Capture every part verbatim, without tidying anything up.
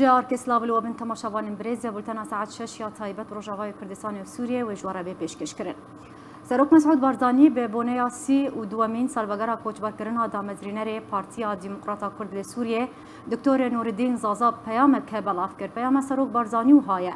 Carkê silav li we bin temaşevanên birêz, ya bultena saet şeş ya taybet bi Rojavayê Kurdistanê û Sûriyê wê ji we re bê pêşkêşkirin. Serok Mesûd Barzanî bi boneya sî û duwemîn salvegera koçberkirina damezrînerê Partiya Demokrata Kurd li Sûriyê, Doktor Nûriddîn Zaza peyameke belav kir. Peyama Serok Barzanî wiha ye: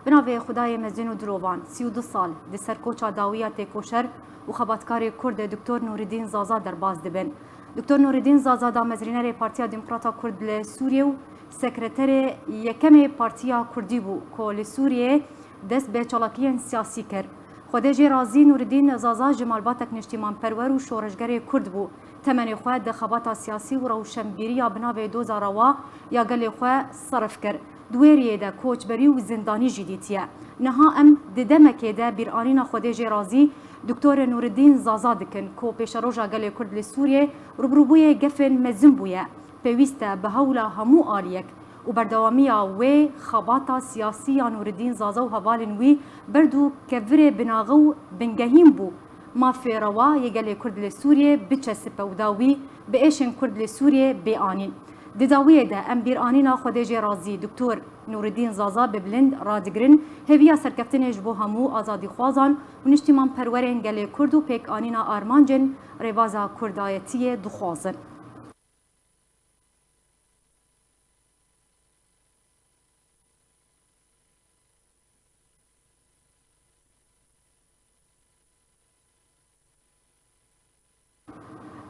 Bi navê Xwedayê mezin û dirovan, sî û du sal di ser koça dawî ya têkoşer û xebatkarê Kurd Doktor Nûriddîn Zaza derbas dibin. Doktor Nûriddîn Zaza damezrînerê Partiya Demokrata Kurd li Sûriyê û sekreterê yekemê Partiya Kurdî bû ku li Sûriyê dest bi çalakiyên siyasî kir. Xwedê jê razî, Nûriddîn Zaza ji malbatek niştîmanperwer û şoreşgerê Kurd bû. Temenê xwe di xebata siyasî û rewşenbîriya bi navê Doza Rewa ya gelê xwe serif kir. Di wê riyê de koçberî û zindanî jî dîtiye. Niha em di demekê de bîranîna Xwedê jê razî Doktor Nûriddîn Zaza dikin ku pêşeroja gelê Kurd li Sûriyê rûbirûbûyê gefên mezin bûye. Pêwîst e bi hewla hemû aliyek û berdewamiya wê xebata siyasî ya Nûriddîn Zaza û hevalên wî berd û kevirê binaxe û bingehîn bû. Mafê rewa yê gelê Kurd li Sûriyê biçesipe û dawî bi êşên Kurd li Sûriyê bê anîn. Di dawiyê de em bîranîna Xwedê jê razî Doktor Nûriddîn Zaza bi bilind radigirin, hêviya serkeftinê ji bo hemû azadîxwazan û niştîmanperwerên gelê Kurd û pêkanîna armancên rêbaza Kurdayetiyê dixwazin.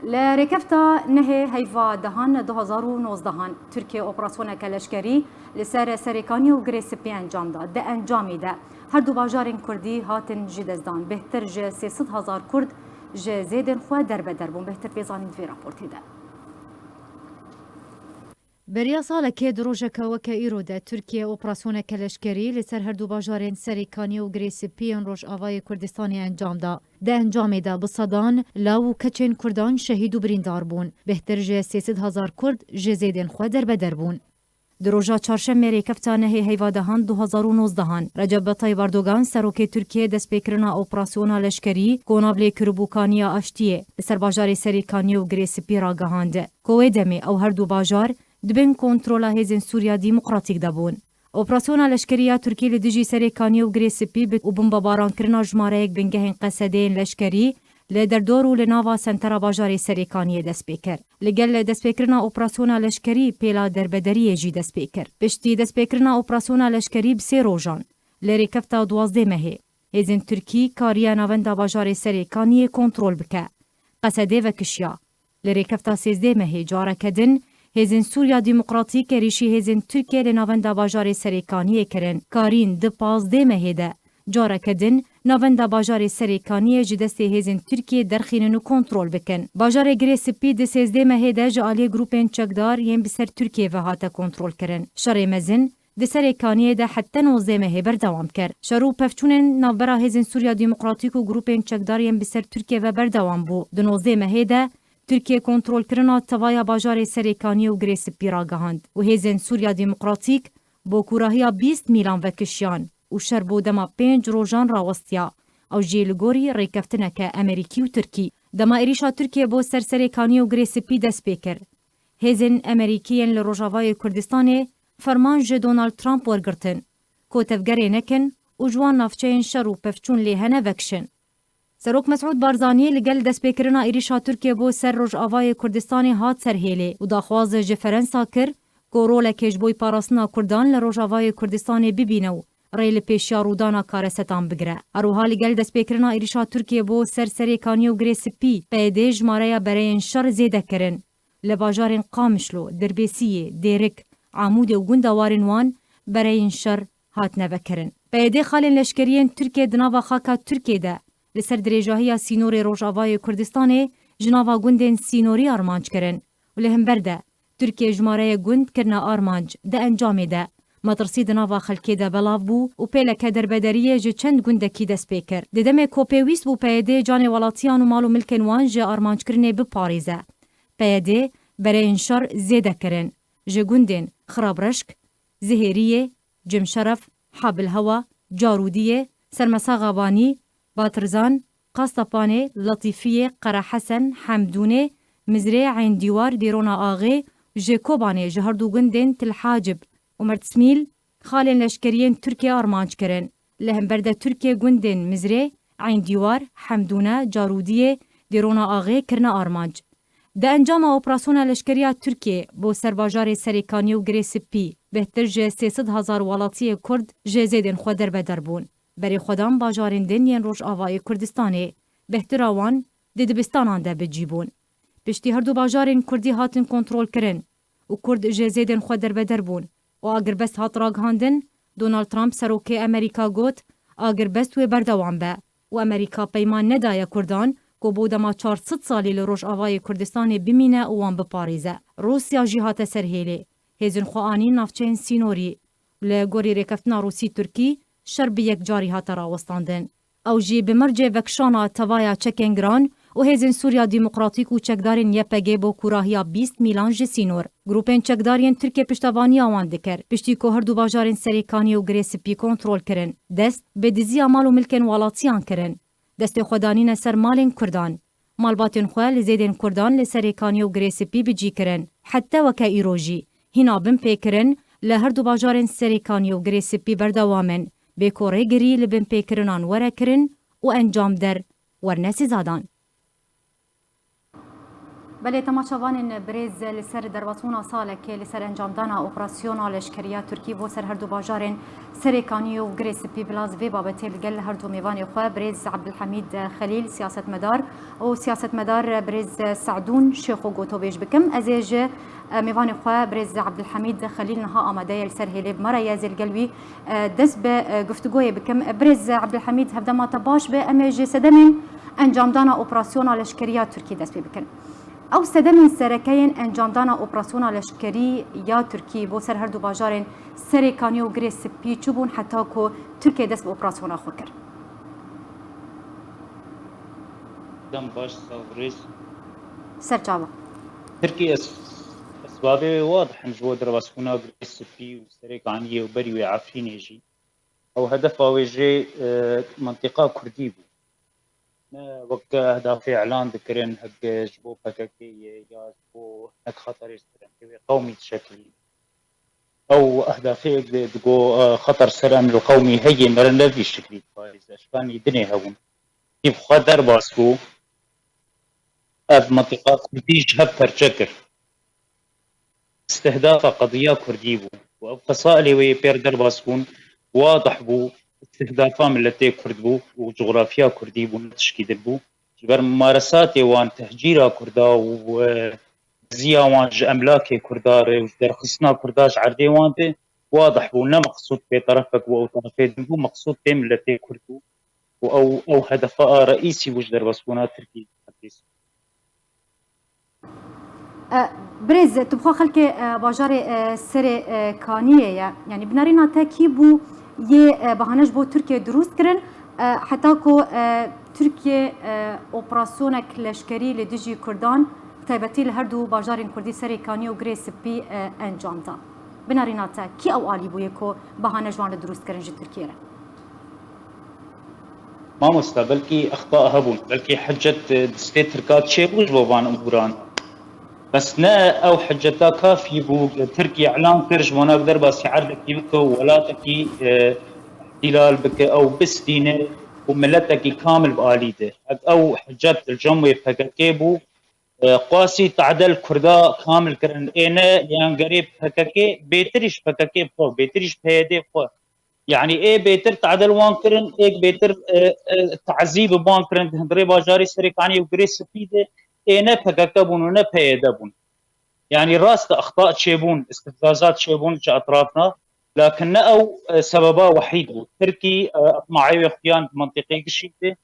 Li rêkefta nehê heyva dehan du hazar û nozdehan, Tirkiye operasyoneke leşkerî li ser Serêkaniyê û Girê Spî encam da. Di encamê de her du bajarên Kurdî hatin ji destdan. Bêhtir ji sê sed hezar Kurd ji zêdên xwe derbeder bûn. Bêhtir pê zanîn di vê raportê de. Beriya salekê di rojeke weke îro de Tirkiye operasyoneke leşkerî li ser her du bajarên Serêkaniyê û Girê Spî yên Rojavayê Kurdistanê encam da. Di encamê de bi sedan law û keçên Kurdan şehîd û birîndar bûn. Bêhtir ji sê sed hezar Kurd ji zêdên xwe derbeder bûn. Di roja çarşemê rêkefta nehê heyva dehan du hazar û nozdehan, Recep Tayyip Erdogan, serokê Tirkiyê, destpêkirina operasyona leşkerî ku nav lê kiribû Kaniya Aştiyê li ser bajarê Serêkaniyê û Girê Spî ragihand ku wê demê ew her du bajar di bin kontrola hêzên Sûriya Demokratîk de bûn. Operasyona leşkerî ya Tirkî li dijî Serêkaniyê û Girê Spî bi û bombebaran kirina jimareyek bingehên qesedeyên leşkerî li derdor û li nava sentera bajarê Serêkaniyê dest pê kir. Li gel destpêkirina operasyona leşkerî pêla derbederiyê jî dest pê kir. Piştî destpêkirina operasyona leşkerî bi sê rojan, li rêkefta duwazdeh mehê, hêzên Tirkî kariye navenda bajarê Serêkaniyê kontrol bike. Qesedê vekişiya. Li rêkefta sêzdeh mehê careke din hêzên Sûriya Demokratîk êrîşî hêzên Tirkiyê li navenda bajarê Serêkaniyê kirin. Karîn di pazdeh mehê de careke din navenda bajarê Serêkaniyê ji destê hêzên Tirkiyê derxînin û kontrol bikin. Bajarê Girê Spî di sêzdeh mehê de ji aliyê grûpên çekdar yên bi ser Tirkiyê ve hate kontrolkirin. Şerê mezin di Serêkaniyê de heta nozdeh mehê berdewam kir. Şer û pevçûnên navbera hêzên Sûriya Demokratîk û grûpên çekdar yên bi ser Tirkiyê ve berdewam bû. Di nozdeh mehê de Tirkiye kontrolkirina tevaya bajarê Serêkaniyê û Girê Spî ragihand û hêzên Sûriya Demokratîk bo kûrahiya bîst mîlan vekişiyan û şer bo dema pênc rojan rawestiya. Ew jî li gorî rêkeftineke Amerîkî û Tirkî. Dema êrîşa Tirkiyê bo ser Serêkaniyê û Girê Spî dest pê kir, hêzên Amerîkî yên li Rojavayê Kurdistanê ferman ji Donald Trump wergirtin ku tevgerê nekin û ji wan navçeyên şer û pevçûn lê hene vekişin. Serok Mesûd Barzanî li gel destpêkirina êrîşa Tirkiyê bo ser Rojavayê Kurdistanê hat ser hêlê û daxwaz ji Ferensa kir ku rolekê ji bo parastina Kurdan li Rojavayê Kurdistanê bibîne û rê li pêşiya rûdana karesetan bigire. Her wiha li gel destpêkirina êrîşa Tirkiyê bo ser Serêkaniyê û Girê Spî, P Y D jimareya bereyên şer zêde kirin. Li bajarên Qamişlo, Dirbêsiyê, Dêrik, Amûdê û gunda warên wan bereyên şer hatine vekirin. P Y D xalên leşkeriyên Tirkiyê di nava xaka Tirkiyê de li ser dirêjahiya sînorê Rojavayê Kurdistanê ji nava gundên sînorî armanc kirin û li hember de Tirkiye jimareyê gund kirine armanc. Di encamê de metirsî di nava xelkê de belav bû û pêleke derbederiyê ji çend gundekî dest pê kir. Di demê ku pêwîst bû P Y D canê welatiyan û mal û milkên wan ji armanckirinê biparêze, P Y D bereyên şer zêde kirin. Ji gundên Xirabreşk, Zihêriyê, Cemşeref, Habilhewa, Carûdiyê, Sermesaxa Banî, Batirzan, Qastapanê, Letîfiyê, Qerehesen, Hemdûnê, Mizrê, Eyn Dîwar, Dêrona Axê, ji Kobanê ji her du gundên Til Hacib, û Mertsmîl xalên leşkeriyên Tirkiyê armanc kirin. Li hember de Tirkiye gundên Mizrê, Eyn Dîwar, Hemdûne, Carûdiyê, Dêrona Axê kirine armanc. Di encama operasyona leşkeriya Tirkiyê bo ser bajarê Serêkaniyê û Girê Spî, bêhtir ji sê sed hezar welatiyê Kurd ji zêdên xwe derbeder bûn. Berê xwedan bajarên din yên Rojavayê Kurdistanê, bêhtira wan di dibistanan de bi cî bûn. Piştî her du bajarên Kurdî hatin kontrolkirin û Kurd ji zêdên xwe derbeder bûn û agirbest hat ragihandin, Donald Trump serokê Amerîka got, agirbest wê berdewam be û Amerîka peyman nedaye Kurdan ku bo dema çar sed salî li Rojavayê Kurdistanê bimîne û wan biparêze. Rûsya jî hate ser hêlê. Hêzên xwe anîn navçeyên sînorî. Li gorî rêkeftina Rûsî-Tirkî, şer bi yek carî hate rawestandin. Ew jî bi mercê vekişana tevaya çekên giran û Hêzên Sûriya Demokratîk û çekdarên Y P G bo kûrahiya bîst mîlan ji sînor. Grûpên çekdar yên Tirkiye piştevaniya wan dikir, piştî ku her du bajarên Serêkaniyê û Girê Spî kontrol kirin, dest bi diziya mal û milkên welatiyan kirin. Destê xwe danîne ser malên Kurdan. Malbatên xwe li zêdên Kurdan li Serêkaniyê û Girê Spî bi cî kirin. Heta weke îro jî hîna binpêkirin li her du bajarên Serêkaniyê û Girê Spî berdewam in, bê ku rêgirî li binpêkirinan were kirin û encamder werne sizadan. Belê, temaşevanên birêz, li ser derbasbûna salekê li ser encamdana operasyona leşkeriya Tirkî bo ser her du bajarên Serêkaniyê û Girê Spî bila ez vê babetê li gel her du mêvanê xwe, birêz Ebdulhemîd Xelîl, siyasetmedar, û siyasetmedar birêz Se'dûn Şêxo gotobêj bikim. Ez ê ji, e, mêvanê xwe birêz Ebdulhemîd Xelîl niha amade ye, li ser hêlê bi me re ye, ez ê li gel wî, e, dest bi, e, guftûgoyê bikim. Birêz Ebdulhemîd, hevdema te baş be, em ê ji sedemên encamdana operasyona leşkeriya Tirkî dest pê bikin. Ew sedemên sereke yên encamdana operasyona leşkerî ya Tirkî bo ser her du bajarên Serêkaniyê û Girê Spî çi bûn heta ku Tirkiye dest bi operasyona xwe kir? Dem baş, sağ û rêz. Serçava. Tirkiye es-, esbabê wê wadih in ji bo derbasbûna Girê Spî û Serêkaniyê û berî wê Efrînê jî. Ew hedefa wê jê, e, mentiqa Kurdî bû. Ne wek ehdafê elan dikirin, hek ji bo P K K ye ya ji bo hinek xeterê ser emnê wê qewmî dişekilî. Ew ehdafê di, digo, e, xeter ser emnê qewmî heye, mere ne vî şeklî diparêze. Eşkanî dinê hebûn. Kî bi xwe derbas bû, ev mentiqa Kurdî ji hev perçe kir. Îstihdafa qediya Kurdî bû û ev qesa li wê yê pêr derbas bûn, wadih bû, îstihdafa miletê Kurd bû û coxrafiya Kurdî bû, ne tişkî din bû. Ji ber mumaresatê wan, tehcîra Kurda û, e, diziya wan ji emlakê Kurda re û ji derxistina Kurda ji erdê wan de, wadih bû, ne meqsûd pê terefek bû ew terefê din bû, meqsûd pê miletê Kurd bû û ew, ew hedefa a reîsî bû ji derbasbûna Tirkî. E, Birêz, tu bi xwe xelkê, e, bajarê, e, Serê, e, Kaniyê ye. Yanî binarîna te kî bû yê, e, bahane ji bo Tirkiye dirûst kirin, e, heta ku, e, Tirkiye, e, operasyonek leşkerî li dijî Kurdan, bi taybetî li her du bajarên Kurdî Serê Kaniyê û Girê Spî, e, encam da? Binarîna te kî ew alî bûye ku bahane ji wan re dirûst kirin ji Tirkiye re? Mamosta, belkî exta hebûn, belkî hicet, e, destê Tirka çêbû ji bo van umûran. Bes ne ew hiceta kafî bû, Tirkiye îlan kir ji bo nav derbasî erdekî bike û welatekî, e, îhtilal bike, ew bistîne û miletekî kamil bi alî de. Ev, ew hicet li cem wê P K K bû, e, qasî tadel Kurda kamil kirin. Ê ne yangerê P K K, bêtirî ji P K K xwe, bêtirî ji P Y D xwe. Yanî ê bêtir tadel wan kirin, êk bêtir, e, e, tazî bi wan kirin di hundirê bajarê Serêkaniyê û Girê Spî de, ê ne P K K bûn û ne P Y D bûn. Yanî rast e, exta çêbûn, îstîfzazat çêbûn ji etrafna, lakin ne ew, e, sebeba wehîd bû. Tirkî, e, etmaê wê xuyan di mentiqê gişî de,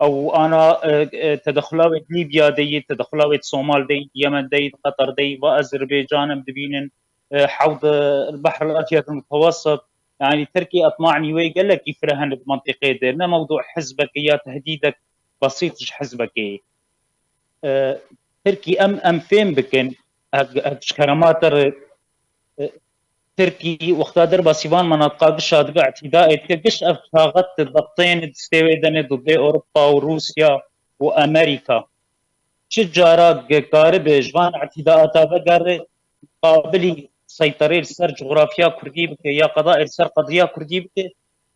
ew ana, e, e, tedexula wê di Lîbya de yî, tedexula wê di Somal de yî, di Yemen de yî, di Qeter de yî, va Azerbaycan em dibînin, e, hewd, e, Behr el Abyad el Mutewessit, yanî Tirkî etmanî wê gelekî fireh hene di mentiqê de. Ne mewdû hizbekê ya tehdîdek besît ji hizbekê. E, Tirkî em, em fêm bikin, ev, ev ji kerema te re, e, Tirkî wexta derbasî van menatiqa gişa dibe, îtîdaê dike, giş ev kaxet dixtên distê wê de ne didê Ewropa û Rûsya û Amerîka. Çi cara karibe ji van îtîdaata vegere, qabilî seyterê li ser coğrafya Kurdî bike ya qeda li ser qediya Kurdî bike,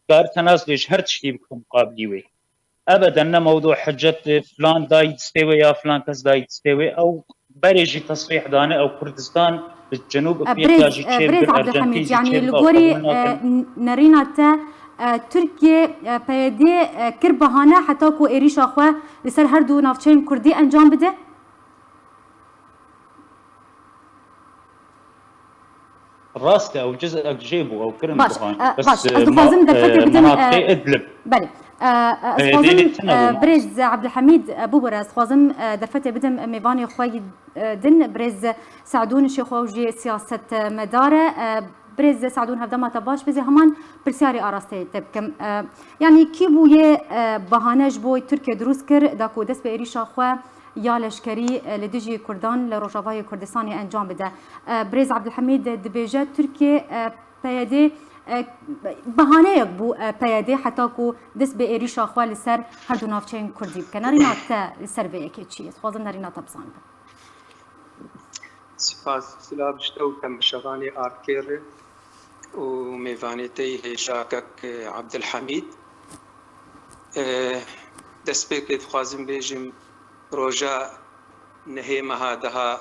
karite nas lê ji her tiştî bike muqabilî wê. Ebeden ne mewdu hicet filan dayî distê wê ya filan kes dayî distê wê. Ew berê jî tesrîh dane ew Kurdistan li Cenûb Afrika jî çê bigir, Ercentîn jî çê bigir, qebûl nakin. Nerîna te, e, Tirkiye, e, P Y D, e, kir bahane heta ku êrîşa xwe li ser her du navçeyên Kurdî encam bide? Rast e, ew cizek jê bû, ew kirin Baş, dihan. e, Bes, baş. Ez e, dixwazim ma-, derfetê e, bidim, menatqê e, Idlib. Belê. E, e, ez Peyedê dixwazim, neçine e, bû birêz Abdulhamid, e, bibûre, ez dixwazim, e, derfetê bidim, e, mêvanê xwe yî, e, din, birêz Se'dûn Şêxo, ew jî siyasetmedar e. E, birêz Se'dûn, hevdema te baş bizê, heman pirsyarê arasteyê te bikim. E, yanî kî bûye, e, bahane ji bo Tirkiye dirûst kir, da ku dest bi êrîşa xwe ya leşkerî, e, li dijî Kurdan li Rojavayê Kurdistanê encam bide. E, birêz Abdulhamid dibêje, Tirkiye, e, P Y D, e, behaneyek bû, e, P Y D heta ku dest bi êrîşa xwe li ser her du navçeyên Kurdî bike. Nerîna te li ser vê yekê çi ye? Dixwazim nerîna te bizanibim. Spas, silav ji te û temaşevanê Artkê re û mêvanê te yî hêja kek, e, Abdulhamîd. E, destpêkê dixwazim bêjim, roja nehê meha deha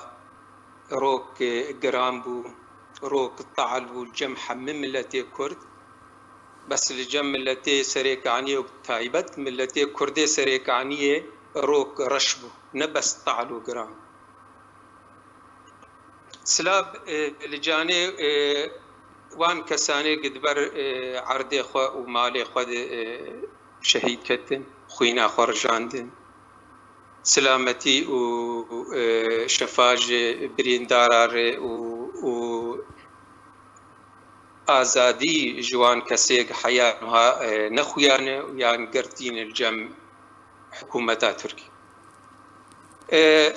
rok, e, giran bû, rok tehl bû li cem hemî miletê Kurd. Bes li cem miletê Serêkaniyê û bi taybet miletê Kurdê Serêkaniyê rok reş bû, ne bes tehl û giran. Silav, e, li canê, e, wan kesanê ku di ber, e, erdê xwe û malê xwe de, e, şehîd ketin, xwîna xwe rijandin. Silametî û, e, şefa ji birîndara re û, û azadî ji wan kesê ku heya niha, e, nexuyane û yan girtîne li cem hikûmeta Tirkî. E,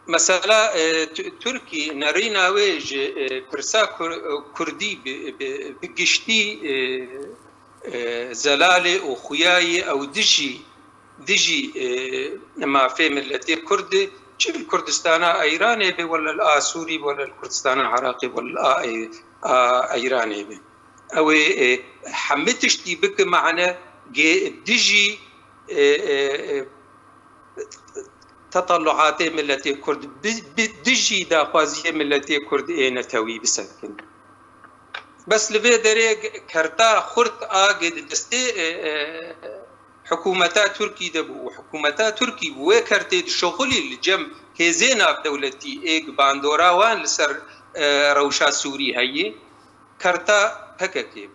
mesela, e, Tu-, Tirkî nerîna wê ji, e, pirsa Kur-, Kurdî bi, bi, bi giştî, e, e, zelalê û xuyayê ew dijî, dijî, e, mafê miletê Kurd, çi li Kurdistana Eyranê be, wele li Asûrî, wele li Kurdistana Iraqê, wele li a, e, a Eyranê be. Ew ê, e, hemî tiştî bike mane gê dijî, e, e, e, tetalluatê miletê Kurd, bi, bi, dijî daxwaziyê miletê Kurd ê netewî bisekin. Bes li vê derê kerta xurt a gê di destê, e, e, hikûmeta Tirkî de bû û hikûmeta Tirkî bi wê kertê dişuxulî li cem hêzê navdewletî ê ku bandora wan li ser, e, rewşa Sûrî heye, kerta P K K bû.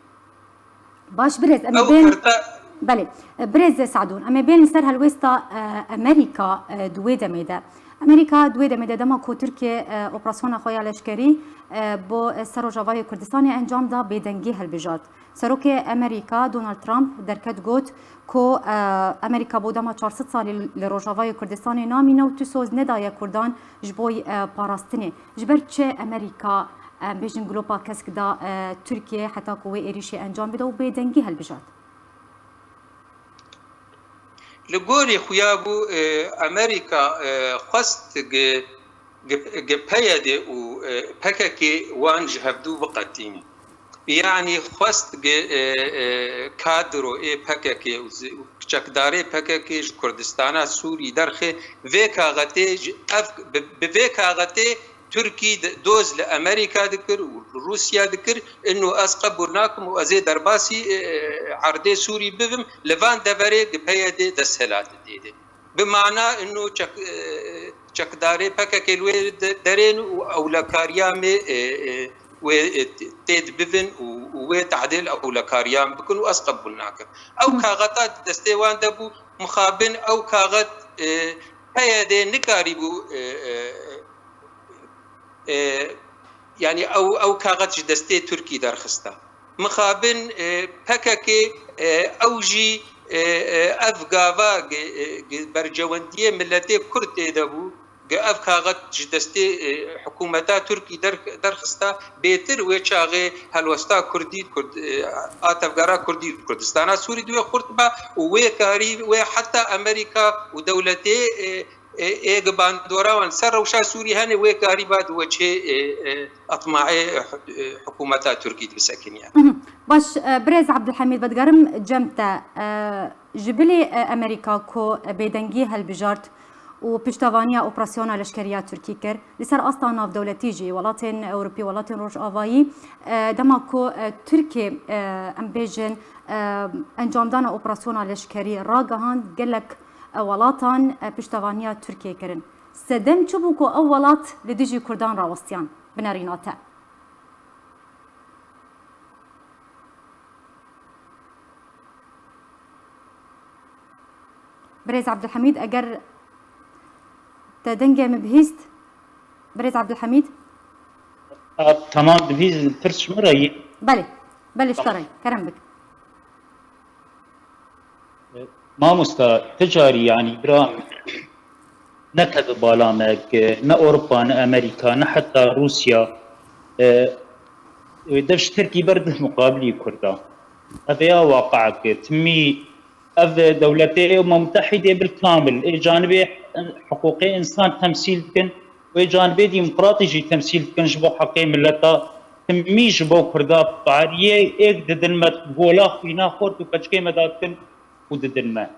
Baş birêz, em ê Ew bên, kerta belê, birêz Se'dûn, em ê bên li ser helwêsta, e, Amerîka, e, di wê demê de. Amerîka di wê demê de, dema ku Tirkiye, e, operasyona xwe ya leşkerî, e, bo, e, ser Rojavayê Kurdistanê encam da, bêdengî hilbijart. Serokê Amerîka Donald Trump derket, got ku, e, Amerîka bo dema çar sed salî li Rojavayê Kurdistanê namîne û tu soz nedaye Kurdan ji bo, e, parastinê. Ji ber çi Amerîka, em bêjin, glopa kesk da, e, Tirkiye heta ku wê êrîşê encam bide û bêdengî hilbijart? Li gorî xuya bû, e, Amerîka, e, xwest gi, gi, gi P Y D û, e, P K K wan ji hevdû biqetînin. Yanî xwest gi, e, e, kadro ê P K K û zi-, û çekdarê P K K ji Kurdistana Sûrî derxe. Vê kaxetê ji, ev, bi, bi vê kaxetê Tirkî di, doz li Amerîka dikir û li Rûsya dikir, ino ez qebûl nakim û ez ê derbasî, e, erdê Sûrî bibim, li van deverê gi P Y D desthilatê dê. Bi mana ino çek, e, çekdarê P K K li wê de, derên û ewlekariya me, e, e, wê, e, tê dibivin û, û wê tehdê li ewlekariyan bikin û ez qebûl nakim. Ew kaxeta di destê wan de bû, mixabin ew kaxet, e, P Y D nikarîbû, e, e, e, yanî ew, ew kaxet ji destê Tirkî derxista. Mixabin, e, P K K, e, ew jî, e, e, ev gava gi, e, gi bercewendiyê miletê Kurd tê de bû, gi ev kaxet ji destê, e, hikûmeta Tirkî der-, derxista, bêtir wê çaxê helwesta Kurdî, Kurd, e, a tevgera Kurdî, Kurdistana Sûrî di wê xurt ba û wê karî wê heta Amerîka û dewletê, e, ê, ê gi bandora wan ser rewşa Sûrî hene, wê karî ba di weçê, ê, ê, etmaê, ê, hikûmeta Tirkî de bisekiniye. Mhm. Baş, e, birêz Abdulhamid, vedigerim cem te. E, ji bilî, e, Amerîka ku bêdengî helbijart û piştevaniya operasyona leşkeriya Tirkî kir, li ser asta navdewletî jî welatên Ewropî, welatên Rojavayî, e, dema ku, e, Tirkê, e, em bêjin, e, encamdana operasyona leşkerî ragihand, gelek, e, welatan, e, piştevaniya Tirkiyê kirin. Sedem çi bû ku ew welat li dijî Kurdan rawestiyan? Binerîna te. Birêz Abdulhamid, eger te dengê min bihîst, Birêz Abdulhamid? A, tamam, dibî pirs ji min re yî. Belê, belê, ji te re yî. Kerem bik. Mamosta, ti carî, yanî, bira min, ne tevî bala me, ne Ewropa, ne Amerîka, ne heta Rûsya, e, e, dev ji Tirkî berdin muqabilî Kurda. Ev ya waqeek e. Timî ev dewletê Umem Mutehîdê bil kamil ê canibê hiqûqê însan temsîl dikin, wê canibê demokratî jî temsîl dikin ji bo heqê mileta. Timî ji bo Kurda pariyê êk didin me, gola xwîna xort û keçikê me dadikin û didin me.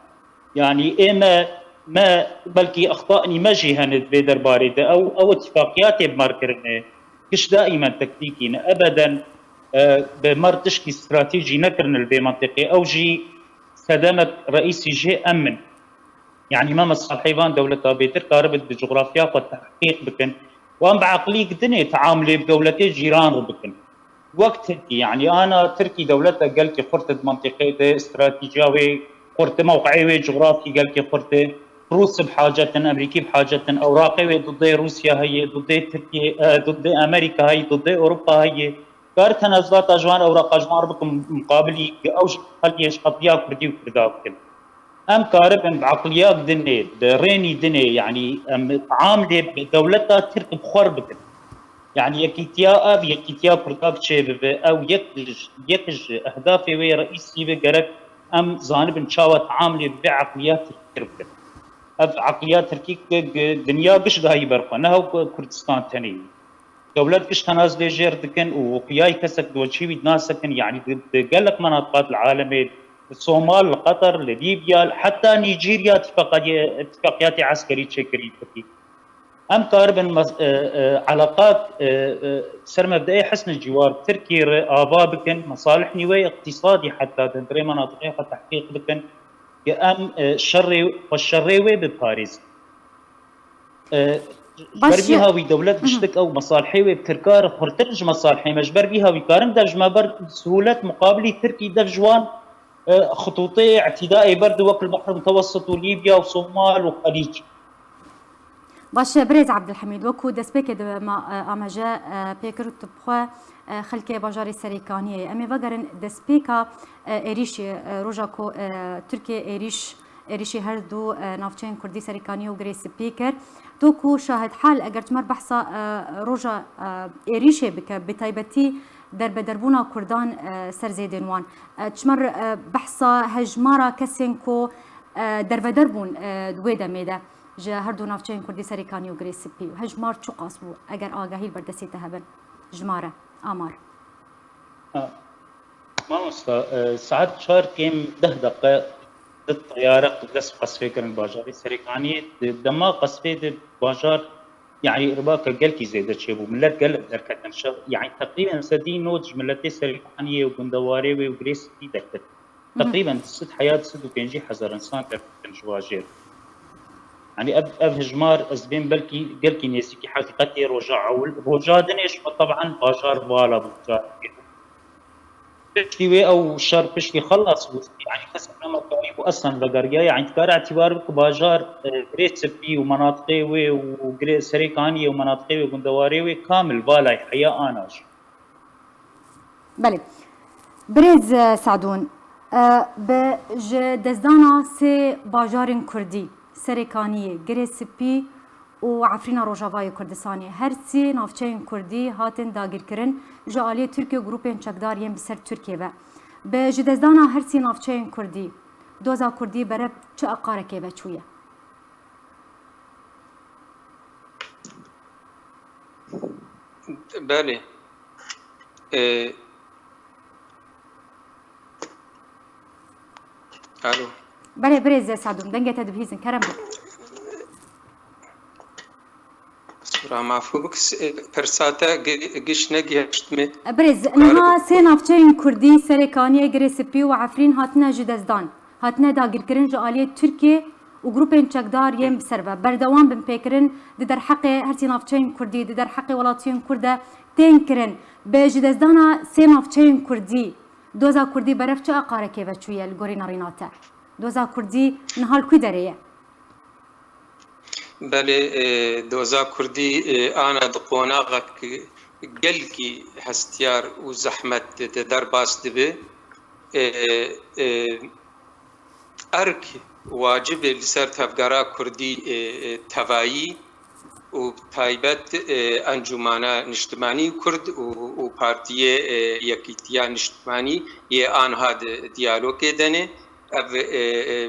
Yanî ê me, me belkî extanî me jî hene di vê derbarê de. Ew, ew îtîfaqiyatê bi me re kirine. Giş daîmen tektîkî ne. Ebeden, e, bi me re tişkî stratejî nekirine li vê mentiqê. Ew jî sedemek reîsî jê em in. Yanî me mesalihê van dewleta bêtir karibin bi cografya xwe tehqîq bikin. Wan bi eqlîk dinê teamulê bi dewletê cîran re bikin. Wek Tirkî, yanî ana Tirkî dewlete gelkî xurt e di mentiqê de, stratejiya wê xurt e, mewqeyê wê cografî gelkî xurt e. Rûs bi hacet in, Emerîkî bi hacet in, ewraqê wê didê Rûsya heye, didê Tirkiye, e, didê Amerîka heye, didê Ewropa heye. Kar tenazulata ji wan ewraqa ji wan re bikim muqabilî, ew ji qeliyê ji qetiya Kurdî û Kurda bikin. Em karibin bi eqliya dinê, bi rênî dinê, yanî em teamulê bi dewleta Tirk bi xwe re bikin. Yanî yekîtiya ev, yekîtiya Kurda bi çê bibe, ew yek ji, yek ji ehdafê wê reîsî be, gerek em zanibin çawa teamulê bi vê eqliya Tirkî re bikin. Ev eqliya Tirkî ki, ki dinya giş dayî ber xwe, ne hew Kurdistan tenê. Dewlet giş tenaz lê jêr dikin û qiyayî kesek di weçî wî nasekin, yanî di, di gelek menatiqat li alemê, li Somal, li Qeter, li Lîbya, heta Nîjîrya tifaqiyê-, tifaqiyatê eskerî çêkirî Tirkî. Em karibin mes-, e, e, eleqat, e, e, ser mebdeyê hisn cîwar Tirkî re ava bikin, mesalih nî wê îqtîsadî heta di hundirê menatiqê xwe tehqîq bikin, ki em, e, şerê, xwe şerê wê biparêzin. E, ji Baş ber vî ya- hawî dewlet Hı hı. giştik ew mesalihê wê bi Tirka re xurtir ji mesalihê me. Ji ber vî hawî karin dev ji me ber sihûlet muqabilî Tirkî dev ji wan, e, xitûtê îtîdayê ber di wek li Behr Mutewessit û Lîbya û Somal û Xelîc. Baş e, birêz Abdulhamid, wekû destpêkê de me, e, amaje, e, pê kir û tu bi xwe, e, xelkê bajarê Serêkaniyê. Em ê vegerin destpêka, e, êrîşê, e, roja ku, e, Tirkiye êrîş êrîşî her du, e, navçeyên Kurdî Serêkaniyê û Girê Spî kir. Tu ku şahidhal, eger çimer behsa, e, roja, e, êrîşê bike, bi taybetî derbederbûna Kurdan, e, ser zêdên wan. E, çimer, e, behsa hejmara kesên ku, e, derbeder bûn, e, di wê demê de ji her du navçeyên Kurdî Serêkaniyê û Girê Spî. Hejmar çiqas bû, eger agahî li ber destê te hebin? Jimare, amar. Ha. Mamosta, e, saet çar kêm deh deqe di teyare dest qesfê kirin bajarê Serêkaniyê. Di dema qesfê de bajar, yanî, îrbaka gelkî zêde çêbû. Milet gelek derketin. Şev, yanî, teqrîben sedî nod ji miletê Serêkaniyê û gundewarê wê û Girê Spî derket. Hı hı. Teqrîben du sed heya, du sed û pêncî hezar insan derketin ji wajêr. Yanî, ev, ev hejmar, ez dibêm belkî gelkî nêzîkî heqîqetê roja ewil. Roja dinê ji xwe, teban, bajar vala bû. Piştî wê ew şer piştî xelas bû, yanî kesek nema karî bû eslen vegeriya, yanî dikare îtîbar bike bajar, e, Girê Spî û menatiqê wê û Girê Serêkaniyê û menatiqê wê gundewarê wê kamil valay heya ana jî. Belê. Birêz, e, Sadûn, e, bi ji destdana sê bajarên Kurdî, Serêkaniyê, Girê Spî û Efrîna Rojavayê Kurdistanê, her sê navçeyên Kurdî hatin dagîrkirin ji aliyê Tirkiye û grûpên çekdar yên bi ser Tirkiye ve. Bi ji destdana her sê navçeyên Kurdî, doza Kurdî berev çi aqarekê ve çûye? Belê. E, Alo. Belê birêz Sadûm, dengê te dibihîzin, kerem bik. Sura mafû bik, pirsa te giş negihişt me. Birêz, niha sê navçeyên Kurdî, Serêkaniyê, Girê Spî û Efrîn hatine ji destdan. Hatine dagirkirin ji aliyê Tirkiyê û grûpên çekdar yên bi ser ve. Berdewam bin pêkirin di derheqê her sê navçeyên Kurdî, di derheqê welatiyên Kurd de tên kirin. Bi ji destdana sê navçeyên Kurdî, doza Kurdî berev çi aqarekê ve çûye li gorî nerîna te? Doza Kurdî niha li ku derê ye? Belê, e, doza Kurdî, e, ana di qonaxek gelkî hestiyar û zehmet de derbas dibe. E, e, Erk wacib e li ser tevgera Kurdî, e, e, tevayî û bi taybet, e, Encûmana Niştimanî Kurd û, û Partiyê, e, Yekîtiya Niştimanî yê anha di diyalogê de ne. Ev, e, e,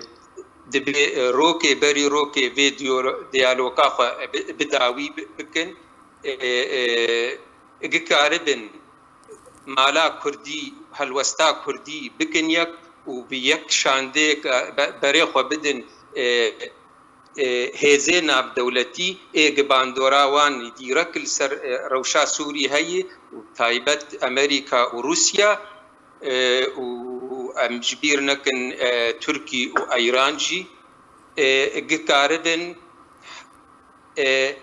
dibe, e, rokê berî rokê vê diyalo-, diyaloga xwe bi, bi dawî bi, bikin. E, e, gikaribin mala Kurdî, helwesta Kurdî bikin yek û bi yek şandeyek be-, berê xwe bidin, e, e, hêzê navdewletî ê gi bandora wan dîrek li ser, e, rewşa Sûrî heye û taybet Amerîka û Rûsya, e, û em ji bîr nekin, e, Tirkî û Eyran jî, e, gikaribin, e,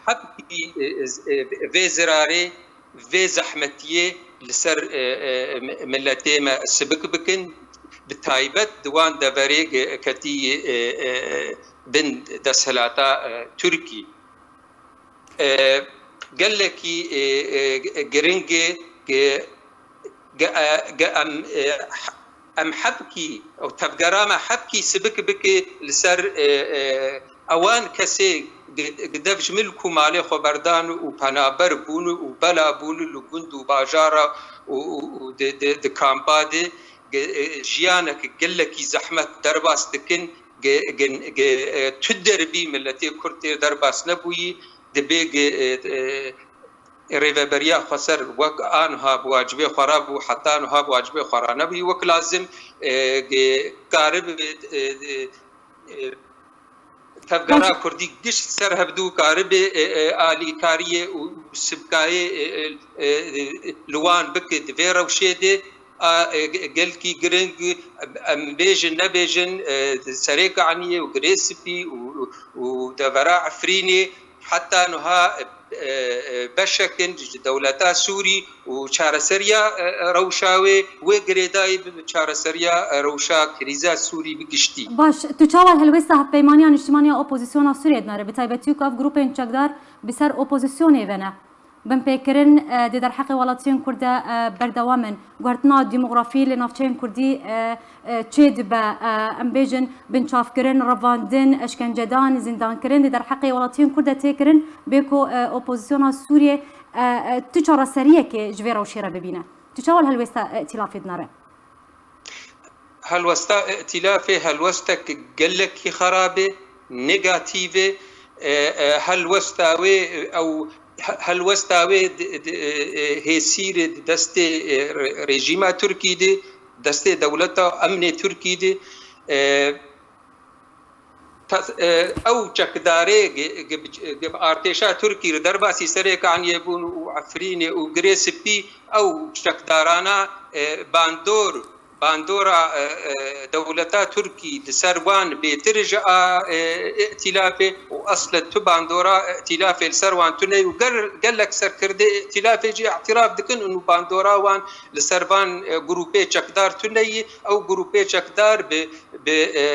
hebkî, e, e, vê zirarê, vê zehmetiyê li ser, e, e, miletê me sibik bikin, bi taybet di wan deverê ge-, ketî, e, e, bin desthilata, e, Tirkî. E, gelekî, e, e, giring e, ge-, ge-, e, ge-, em, e, em hebkî, ew tevgera me hebkî sibik bike li ser, e, e, ewan kesê gi-, gi dev ji milk û malê xwe berdan û penaber bûn û bela bûn li gund û bajara û, û, û di, di, di kampa de gi-, e, jiyanek gelekî zehmet derbas dikin, gi-, gi-, gi-, e, tu derbî miletê Kurd tê derbas nebûyî, dibê gi-, e, e, rêveberiya xweser wek anha bi wacibê xwe re bû, heta niha bi wacibê xwe re nebûyî wek lazim, e, ge-, karibe, e, e, e, tevgera Kurdî gişt ser hevdû karibe, e, e, alîkariyê û sibkayê, e, e, e, li wan bike di vê rewşê de, a, e, ge-, gelkî giring, em bêjin nebêjin, e, Serêkaniyê û Girê Spî û, û devera Efrînê, heta niha, e, e, beşek in ji dewleta Sûrî û çareseriya, e, rewşa wê, wê girêdayî bi çareseriya, e, rewşa krîza Sûrî bi giştî. Baş, tu çawa helwêsta Hevpeymaniya Niştimaniya Opozisyona Sûriyê dinare, bi taybetî ku ev grûpên çekdar bi ser opozisyonê ve ne? Binpêkirin, e, di derheqê welatiyên Kurd de, e, berdewam in. Guhertina demografî li navçeyên Kurdî, e, e, çê dibe, e, em bêjin, binçavkirin, revandin, eşkencedan, zîndankirin di derheqê welatiyên Kurd de tê kirin, bê ku, e, opozisyona Sûriyê, e, e, tu çareseriyekê ji vê rewşê re bibîne. Tu çawa li helwêsta îtîlafê dinere? Helwesta îtîlafê helwestek gelekî xerab e, negatîf e. E, e, helwesta wê, ew he-, helwesta wê di, di, e, e, hêsîrê di destê, e, re-, rejîma Tirkî de, destê dewleta emnê Tirkî de, e, tas-, e, ew çekdarê ge-, ge-, ge-, bi artêşa Tirkî li derbasî Serêkaniyê bûn û Efrînê û Girê Spî, ew çekdarana, e, bandor, bandora, e, e, dewleta Tirkî li ser wan bêtir ji a, e, îtîlafê û eslen tu bandora îtîlafê li ser wan tune û ger-, gelek serkirdê îtîlafê jî îtiraf dikin û bandora wan li ser van, e, grûpê çekdar tune ye. Ew grûpê çekdar bi, bi, e,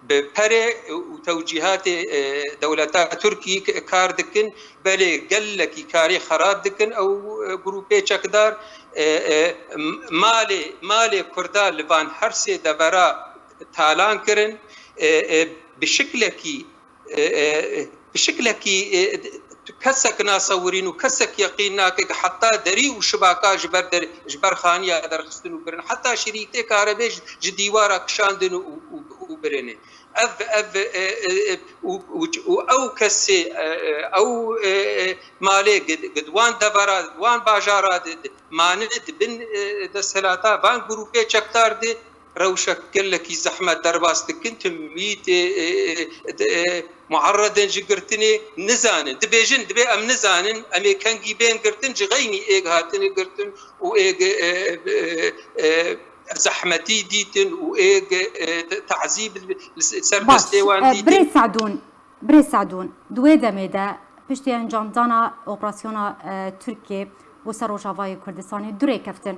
bi perê û tewcîhatê, e, dewleta Tirkî k-, kar dikin, belê gelekî karê xerab dikin. Ew, e, grûpê çekdar, e, e, m-, malê, malê Kurda li van her sê devera talan kirin, e, e, bi şiklekî, e, e, bi şiklekî, e, tu kesek nasewirîn û kesek yeqîn nake ku heta derî û şibaka ji ber der-, ji ber xaniya derxistin û kirin, heta şirîtê karebê ji, ji dîwara kişandin û, û, û, û birine. Ev, ev, e, e, e, û, û, û ew kesê, e, e, ew, e, e, malê gi, gi di wan devera, di wan bajara de, de, mane di bin, e, desthilata van grûpê çekdar de rewşek gelekî zehmet derbas dikin, timî tê, e, e, de, e, muerredên ji girtinê nizanin. Dibêjin, dibê em nizanin, em ê kengî bên girtin, ji xeynî êg hatine girtin û êg, e, e, e, zehmetî dîtin û êg, e, tazîb li ser Baş, destê wan e, dîtin. Birêz Sadûn, Birêz Sadûn, di wê demê de piştî encamdana operasyona, e, Tirkiyê bo ser Rojavayê Kurdistanê du rêkeftin,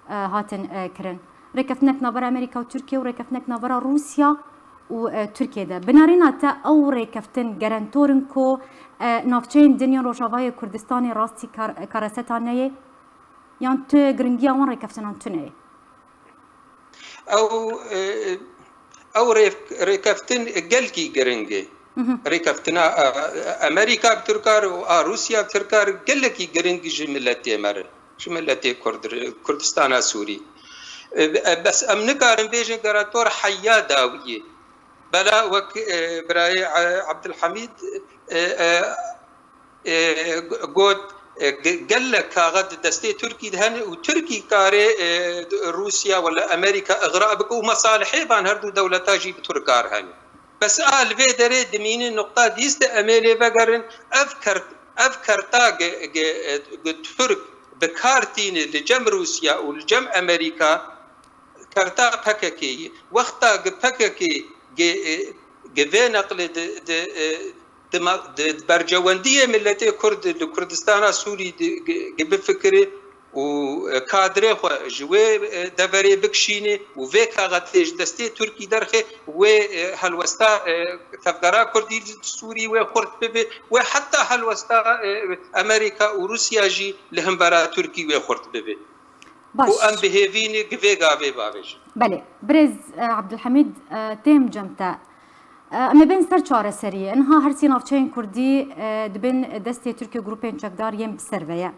e, hatin, e, kirin. Rêkeftinek navbera Amerîka û Tirkiye û rêkeftinek navbera Rûsya û, e, Tirkiye de. Bi nerîna te ew rêkeftin garantor in ku, e, navçeyên din yên Rojavayê Kurdistanê rastî kar-, kareseta neyê? Yan tu giringiya wan rêkeftinan tune ye? Ew, e, ew rê-, rêkeftin gelkî giring e. Mhm. Rêkeftina, e, Amerîka bi Tirkar û a Rûsya bi Tirkar gelekî giring ji miletê me re, ji miletê Kurd re, Kurdistana Sûrî. E, e, bes em nikarin bêjin garantor heya dawiyê. Bela wek, e, birayê, e, Abdulhamîd, e, e, e, got, e, ge-, gelek kaxet di destê Tirkî de hene û Tirkî karê, e, Rûsya wala Amerîka îxra bike û mesalihê van her du dewleta jî bi Tirkar hene. Bes a li vê derê dimîne nuqta dîst e, em ê lê vegerin, ev kert, ev kerta ge-, ge-, e, ge Tirk bi kar tîne li cem Rûsya û li cem Amerîka, kerta P K K yê. Wexta gi P K K gi, e, gi vê neqlê di, di, e, di ma-, di, di bercewendiyê miletê Kurd li Kurdistana Sûrî di, gi, gi bifikirê û, e, kadrê xwe ji wê, e, deverê bikişînê û vê kaxetê ji destê Tirkî derxê, wê, e, helwesta, e, tevgera Kurdî li Sûrî wê xurt bibe, wê heta helwesta, e, Amerîka û Rûsya jî li hembera Tirkî wê xurt bibe. Baş. Û em bi hêvî ne gi vê gavê bavêjin. Belê. Birêz, e, Abdulhamîd, e, têm cem te. E, em ê bên ser çareseriyê. Niha her sî navçeyên Kurdî, e, di bin destê Tirkiye grûpên çekdar yên bi ser ve ye.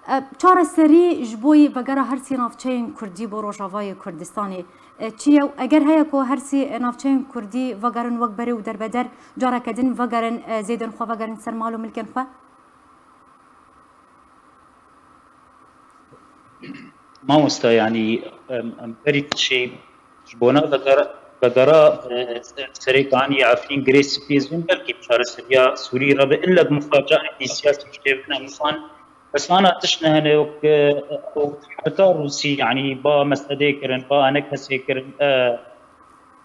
E, çareserî ji bo yî vegera her sî navçeyên Kurdî bo Rojavayê Kurdistanê, e, çi ye? Û eger heye ku her sî navçeyên Kurdî vegerin wek berê û derbeder, careke din vegerin, e, zêdên xwe vegerin ser mal û milkên xwe? Mamosta, yanî, em, em berî tişê ji bona vegera, vegera, e, Serêkanî Efrîn Girê Spî, ez hûn belkî bi çareseriya Sûrî re be, illa bi mufacaetî siyasî ji çêbine em zan. Bes ana tişt ne hene, wek, e, ew herika Rûsî, yanî ba Mesedê kirin, ba Enekesê kirin, e,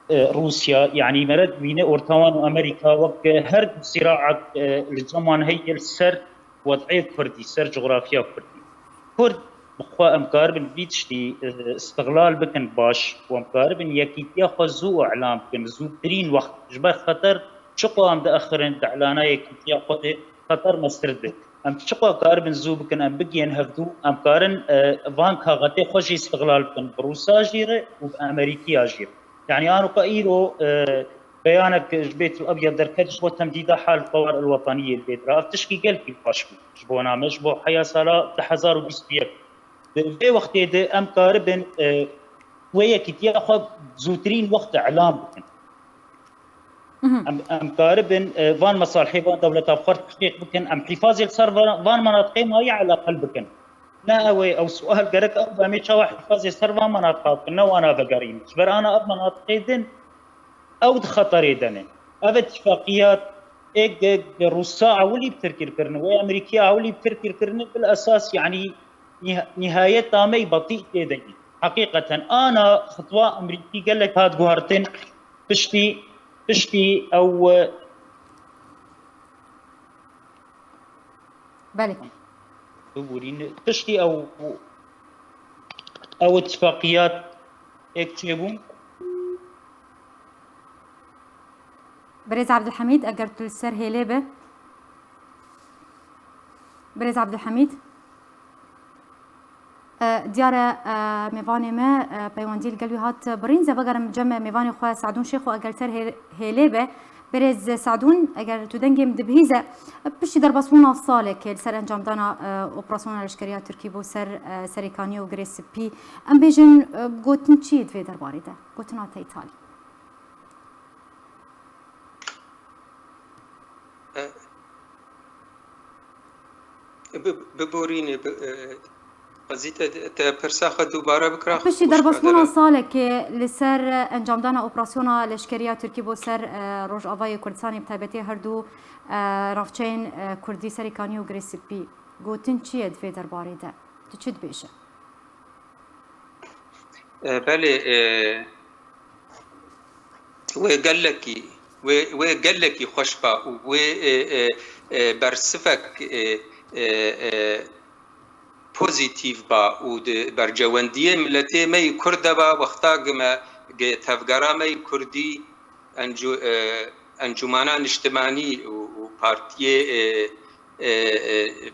e, Rûsya, yanî mere dibîne orta wan û Amerîka wek, e, her du sîraek, e, li cem wan heye li ser wed'ê Kurdî, ser cografya Kurdî. Kurd bi xwe em karibin vî tiştî, e, îstiqlal bikin baş û em karibin yekîtiya xwe zû îlan bikin, zûtirîn wext, ji ber xeter çiqo em diaxirin di îlana yekîtiya xwe de xeter mestir dibe. Em çiqo karibin zû bikin, em bigihên hevdû, em karin, e, van kaxetê xwe jî îstiqlal bikin, bi Rûsa jî re û bi Amerîkiya jî re. Yanî ano ka îro, e, beyanek ji Bêt û Ebyad derket ji bo temdîda hal tewar el-wetaniyê li vê dira. Ev tişkî gelkî baş bû ji bona me, ji bo heya sala du hezar û bîst û yek. Di vê wextê de em karibin, e, wê yekîtiya xwe zûtirîn wext îlan bikin. Mhm. Em, em karibin, e, van mesalihê van dewleta bi xwe re tehqîq bikin, em hîfazê li ser van, van menatiqê mayî elaqel bikin. Ne ew ê, ew sual gerek ew be, em ê çawa hîfazê ser van menatiqa bikin, ne wana vegerîn. Ji ber ana ev menatiqê din, ew di xeterê de ne. Ev îtîfaqiyat ê ge, ge Rûsa ewilî bi Tirkî kirine, wê Amerîkiya ewilî bi Tirkî kirine, bil esas, yanî, nîha-, nîhayeta me yî betî tê de yî. Heqîqeten ana xitwa Amerîkî gelek hat guhartin, piştî, piştî ew, e, Belê. Biborîn, piştî ew, ew îtîfaqiyat êk çêbûn. Birêz Abdulhamîd, eger tu li ser hêlê be. Birêz Abdulhamîd. E, diyar e, e, mêvanê me, e, peywendî li gel wî hat birîn. Ez ê vegerim cem mêvanê xwe Sadûn Şêxo, eger ser hê-, hêlê be. Birêz Sadûn, eger tu dengê min dibihîze, piştî derbasbûna salekê li ser encamdana, e, operasyona leşkeriya Tirkî bo ser, e, Serêkaniyê û Girê Spî, em bêjin, e, gotin çi ye di vê derbarê de? Gotina te îtalî. Bi-, biborîne, bi-, e, xwezî te, te pirsa xwe dubare bikira, Piştî xwişka derbasbûna dere. Salekê li ser encamdana operasyona leşkeriya Tirkî bo ser, e, Rojavayê Kurdistanê, bi taybetî her du, e, navçeyên, e, Kurdî Serîkanî û Girê Spî, gotin çi ye di vê derbarê de? Tu çi dibêje? E, belê, e, wê gelekî, wê, wê gelekî xweş ba û wê, e, e, e, bersivek, e, e, e, pozîtîf ba û di bercewendiyê miletê me yî Kurd de ba, wexta gi me, gi tevgera me yî Kurdî, encu-, e, Encûmana Niştimanî û, û Partiyê, e, e, e,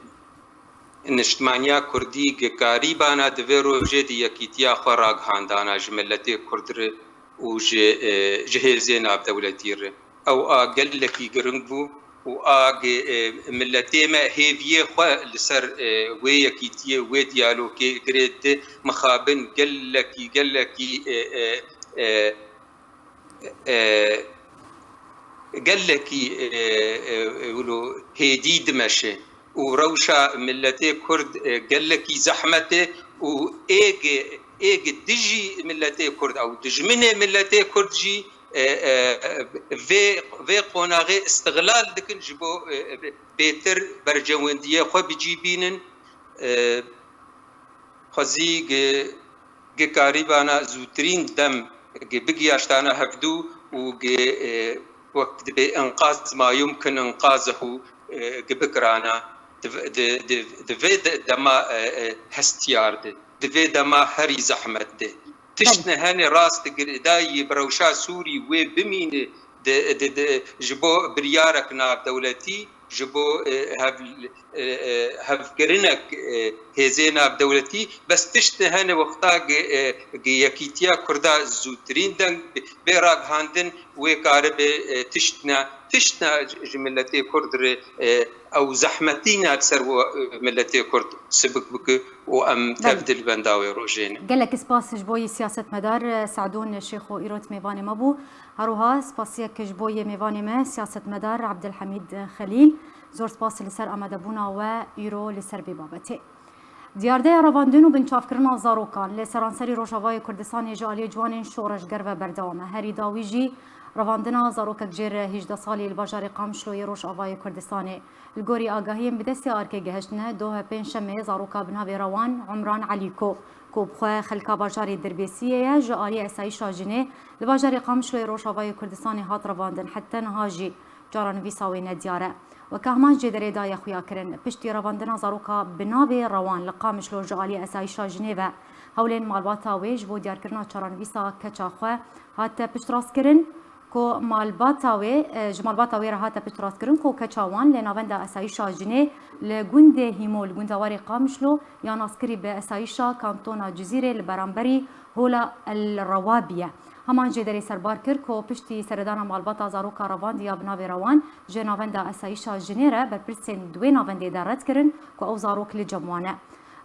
Niştimaniya Kurdî gi karîbana di vê rojê di yekîtiya xwe ragihandana ji miletê Kurd re û ji, e, ji hêzê navdewletî re. Ew a gelekî giring bû û a gi, e, miletê me hêviyê xwe li ser, e, wê yekîtiyê, wê diyalogê girê di mixabin gelekî, gelekî, e, e, e, e, gelekî, e, e, e, wilo hêdî dimeşe û rewşa miletê Kurd, e, gelekî zehmet e û ê gi, ê gi dijî miletê Kurd ew dijminê miletê Kurd jî, e, e, vê, vê qonaxê îstixlal dikin ji bo, e, bêtir bercewendiyê xwe bi cî bînin. E, xwezî gi, gi karîbana zûtirîn dem gi bigiyaştana hevdû û gi, e, wek dibê inqaz ma yumkin inqazihu, e, gi bikirana di, di, di, di vê de, dema, e, e, hestiyar de, di vê dema herî zehmet de. Tişt Belê. ne hene rast girêdayî bi rewşa Sûrî wê bimîne di, di, di, ji bo biryarek navdewletî, ji bo, e, hev, e, e, hevkirinek, e, hêzê navdewletî, bes tişt hene wexta gi, e, gi yekîtiya Kurda zûtirîn deng bê ragihandin, wê karibe, e, tişt ne, tişt ne ji miletê Kurd re, e, ew zehmetî ne li ser we, e, miletê Kurd sibik bike û em Belê. tevdil benda wê rojê ne. Gelek spas ji bo yî siyasetmedar, e, Se'dûn Şêxo îrot mêvanê me bû. Her wiha spasiyek ji bo yê mêvanê me, siyasetmedar Abdulhamîd Xelîl. Zor spas li ser amadebûna we îro li ser vê babetê. Diyardeya revandin û binçavkirina zarokan li seranserî Rojavayê Kurdistanê ji aliyê ciwanên şoreşger ve berdewam e. Herî dawî jî revandina zarokek jêr hejdeh salî li bajarê Qamişlo yê Rojavayê Kurdistanê. Li gorî agahiyên bi destê arkê gehiştine, dohe pêncşemê zaroka bi navê Rewan Umran Elîko, ku bi xwe xelka bajarê Dirbêsiyê ye, ji aliyê Esayîşa Jinê li bajarê Qamişloyê Rojavayê Kurdistanê hat revandin. Heta niha jî çarenivîsa wê nediyar e. Weke heman jêderê daye xuyakirin, piştî revandina zaroka bi navê Rewan li Qamişlo ji aliyê Esayîşa Jinê ve, hewlên malbata wê ji bo diyarkirina çarenivîsa keça xwe hate piştrastkirin. Ku malbata wê, e, ji malbata wê re hate piştrastkirin ku keça wan li Navenda Esayîşa Jinê li gundê Hîmo li gundewarê Qamişlo ya naskirî bi Esayîşa Kantona Cizîrê li beramberî Hola El Rewabi ye. Heman jêderê serbar kir ku piştî seredana malbata zaroka revandî ya bi navê Rewan ji Navenda Esayîşa Jinê re berpirsên di wê navendê de red kirin ku ew zarok li cem wan e.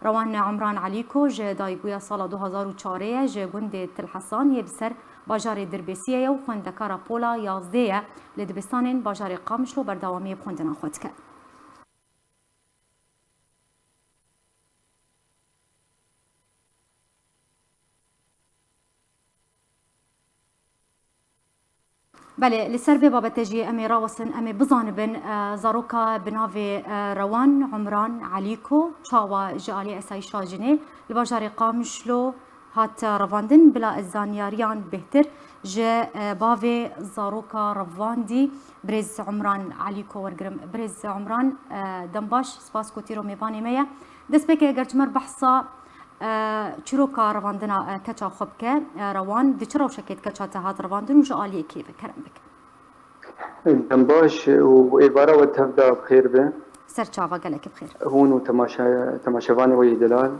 Rewan Umran Elîko ji dayikbûya sala du hazar û çarê ye, ji gundê Til Hesan yê bi ser bajarê Dirbêsiyê ye û xwendekara pola yazdê ye, li dibistanên bajarê Qamişlo berdewamiyê bi xwendina xwe dike. Belê, li ser vê babetê jî em ê rawestin, em ê bizanibin, e, zaroka bi navê, e, Rewan Umran Elîko çawa ji alî Esayîşa Jinê li bajarê Qamişlo hat revandin, bila ez zanyariyan bêhtir ji, e, bavê zaroka revandî birêz Umran Elîko wergirim. Birêz Umran, e, dem baş, spas ku tîro mêvanê me ye. Destpêkê eger çimer behsa E, çîroka revandina, e, keça xwe bike, e, Rewan, di çi rewşekê di keça te hat revandin û ji aliyê kê ve? Kerem bike. Dem baş û êvara we tev de bi xêr be. Ser çava, gelekî bi xêr. Hûn û temaşe-, temaşevanê we yê delal.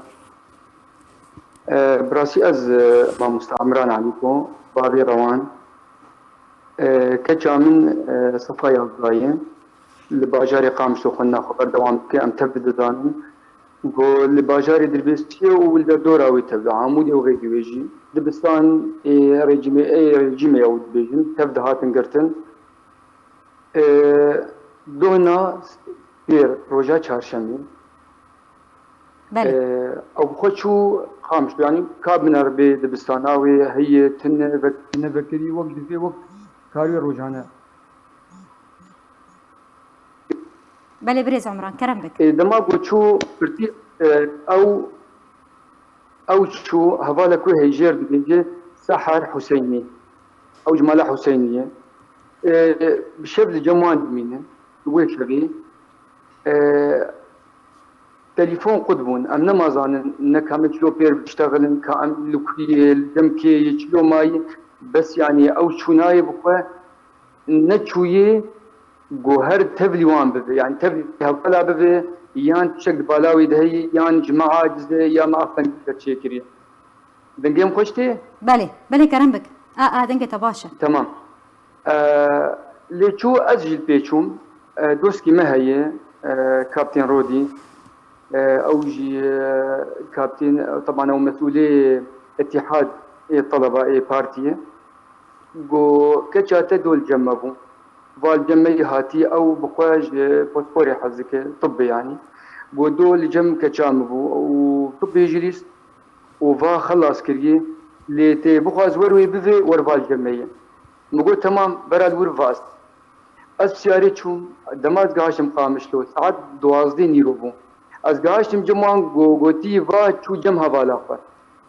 E, bi rastî ez, e, mamosta Emran Elîko, bavê Rewan. E, keça min, e, sifa yazdayê. Li bajarê Qamişlo xwendina xwe berdewam dike. Em tev dizanin. Ku li bajarê Dirbêsiyê û li derdora wê tev de Amûdê û vê dî wê jî dibistan ê rejîmê, ê rejîmê ew dibêjin, tev dihatin girtin. Ê, dohna pêr roja çarşemê, Belê. Ee, ew bi xwe çû Qamişlo, yanî ka bineribê dibistana wê heye, tune, vek-, tune vekirî, wek divê, wek karê rojane. Belê birêz Umran, kerem bik. Ê, dema ku çû pirtî, e, ew, ew çû hevalek wê heyjêr dibêje Seher Huseynî. Ew ji mala Huseynî ye. E, bi şev li cem wan dimîne. Wê şevê, e, telefon qut bûn. Em nema zanin ne ka me çilo pêr biştexilin, ka em li ku yê, li cem kê yê, çilo mayî. Bes yanî ew çûnayê bi xwe neçûyê ku her tevlî wan bibe, yanî tevlî hevala bibe, yan tiştek di bala wê de heye, yan ji me aciz e, ya me astengî ser çêkiriye. Dengê min xweş tê? Belê, belê, kerem bik. A, a, dengê te baş e. Tamam. E, lê çû ez jî li pê çûm. E, dostkî me heye, e, Kaptên Rodî. E, ew jî, e, kaptên, teban ew mesûlê Îtîhad ê Teleba ê Partiyê. Got, keça te do li cem me bû. Va li cem me yî hatî, ew bi xwe ji posporê hez dike, tibbê yanî. Got, do li cem keça min bû û tibbê jî lîst û va xelas kiriye. Lê tê bixwaz wer wê bivê, wer va li cem me yê. Min got, temam, bera li wir va ez. Ez pisyarê çûm, dema ez gihiştim Qamişlo, saet duwazdeh nîro bû. Ez gihiştim cem wan, go-, gotî va çû cem hevala xwe.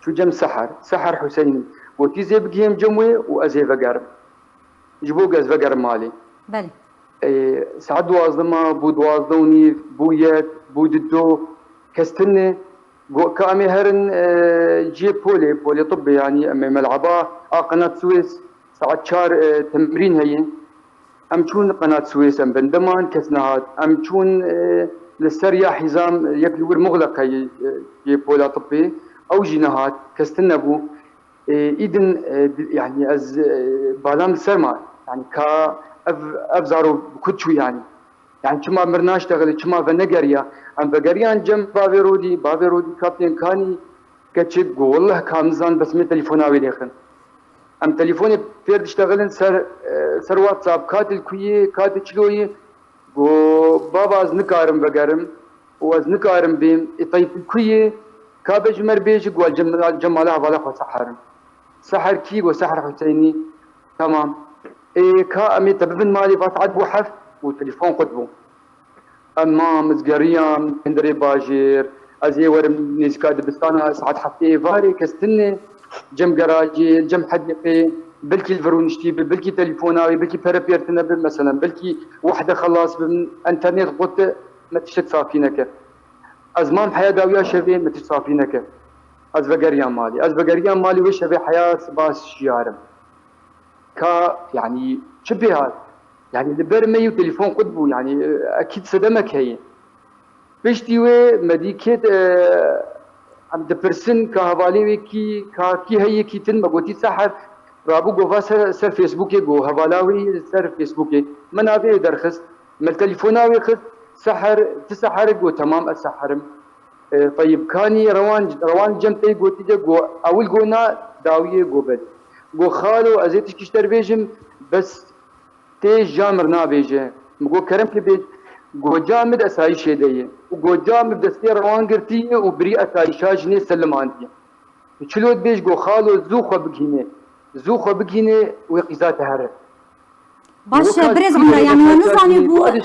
Çû cem Seher, Seher Huseynî. Gotî zê bigihêm cem wê û ez ê vegerim. Ji bo ku ez vegerim malê. Belê. Ê, saet duwazdeh ma, bû duwazdeh û nîv, bû yek, bû dido, kes tune. Go-, ka em ê herin, e, cihê polê, polê tibbê, yanî em ê mel'eba a Qenat Swês, saet çar, e, temrîn heye. Em çûn Qenat Swês, em bin deman, kes nehat. Em çûn, e, li ser ya hîzam, e, yek li wir muxleq heye, e, cihê pola tibbê. Ew jî nehat, kes tune bû. E, îdin, e, di-, yanî ez, e, balam li ser ma. Yanî ka ev, ev zaro bi ku çû yanî. Yanî çima mir naştexile, çima venegeriya? Em vegeriyan cem bavê Rodî, bavê Rodî Kaptên Kanî, keçik, go, wellah ka em nizanin, bes me telefona wê lêxin. Em telefonê pêr diştexilin ser, e, ser WhatsApp, ka tu li ku yî, ka tu çilo yî? Go, baba, ez nikarim vegerim û ez nikarim bêm. Ê, teyb tu li ku yî? Ka be ji me re bêjî, go, cem-, cem mala hevala xwe Seher im. Seher kî? Go, Seher Huseynî. Tamam. Ê, ka em ê te bibin malê, va saet bû heft û telefon qut bû. Em mam, ez geriyam, hundirê bajêr, ez ê werim nêzîka dibistana, saet heftê êvarê, kes tune, cem gerajê, cem hedîqê, belkî li vir rûniştî bi, belkî telefona wê, belkî pere pêr tune bi, meselen, belkî wehde xelas bi, enternet qut, me tiştek safî neke. Ez mam heya dawiya şevê, me tişt safî neke. Ez vegeriyam malê. Ez vegeriyam malê wê şevê heya siba şiyar im. Ka, yanî, çi pê hat? Yanî, li ber me yû telefon qut bû, yanî, e, ekîd sedemek heye. Piştî wê me dî kêt, e, em dipirsin ka hevalê wê kî, ka kî heye kî tin, me gotî Seher. Rabû gova ser, ser Facebookê, go hevala wê ser Facebookê. Me navê wê derxist. Me li telefona wê xist, Seher, tu Seher? Go, temam, ez Seher im. E, Teyib Kanî rewan, rewan cem tey gotî de, go, ewil go na, dawiyê go belê. Go, xalo, ez ê tişkî ji te re bêjim, bes tê ja mir nabêje. Min go, kerem ke bêj. Go, ca min di esayîşê de ye. Û go, ca min bi destê rewan girtiye û birî esayîşa jinê selimandiye. Tu çilo dibêj? Go, xalo, zû xwe bigihîne. Zû xwe bigihîne, wê qîza te here. Baş e, birêz Umra, yanî we nizanî bû, e,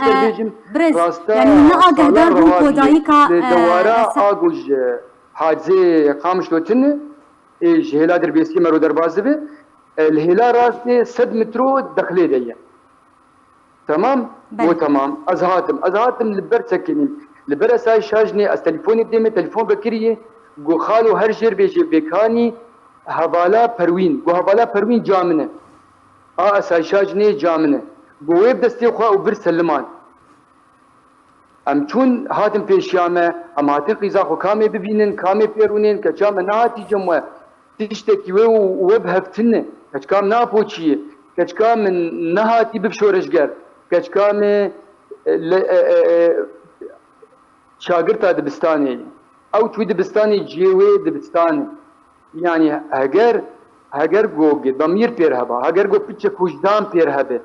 birêz, yanî ne agehedar bû ku dayika, e, dewara a ku ji Hacê Qamişlo tune, ê ji hêla Dirbêsiyê mero derbas dibe, e, li hêla rastê sed metro dexlê de ye. Temam? Belê. Go, temam. Ez hatim. Ez hatim li ber sekinîm. Li ber esayîşa jinê, ez telefonê didê me, telefon vekiriye. Go, xalo, her jêr bêjê bêkanî hevala Perwîn. Go, hevala Perwîn ca min e. A esayîşa jinê ca min e. Go, wê bi destê xwe û vir seliman. Em çûn, hatin pêşiya me, em hatin qîza xwe kamê bibînin, kamê pê rûnên, keça me nehatî cem we. Tiştekî wê û we bi hev tune. Keçika min napoçiyê. Keçika min nehatî bib şoreşger. Keçika min, e, le-, e, e, e, şagirta dibistanê ye. Ew çû dibistanê, cihê wê dibistan e. Yanî heger, heger go demîr pêr heba, heger go piçek wijdan pêr hebe,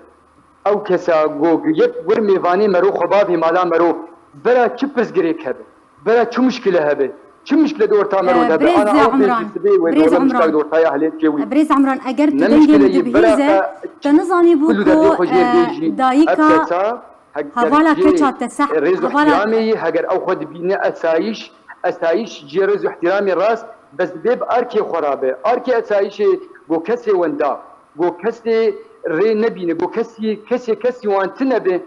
ew kesa go yek wir mêvanê mero, xwe bavê mala mero, bera çi pirsgirêk hebe, bera çi muşkile hebe, Çi mişkile di orta me ro de be? Ana ew bêjî sibê wê dore mişkak di ortaya hilêt çê wî. Birêz Emran, eger tu dengê min dibihîze, te nizanî bû ku, e, dayika hevala keça te seh-, rêz û ihtiramê yî, heger ew xwe dibîne esayîş, esayîş cihê rêz û ihtiramê rast, bes divê bi arkê xwe ra be. Arkê esayîşê go kesê wenda, go kesê rê nebîne, go kesî, kesê kesî wan tine be,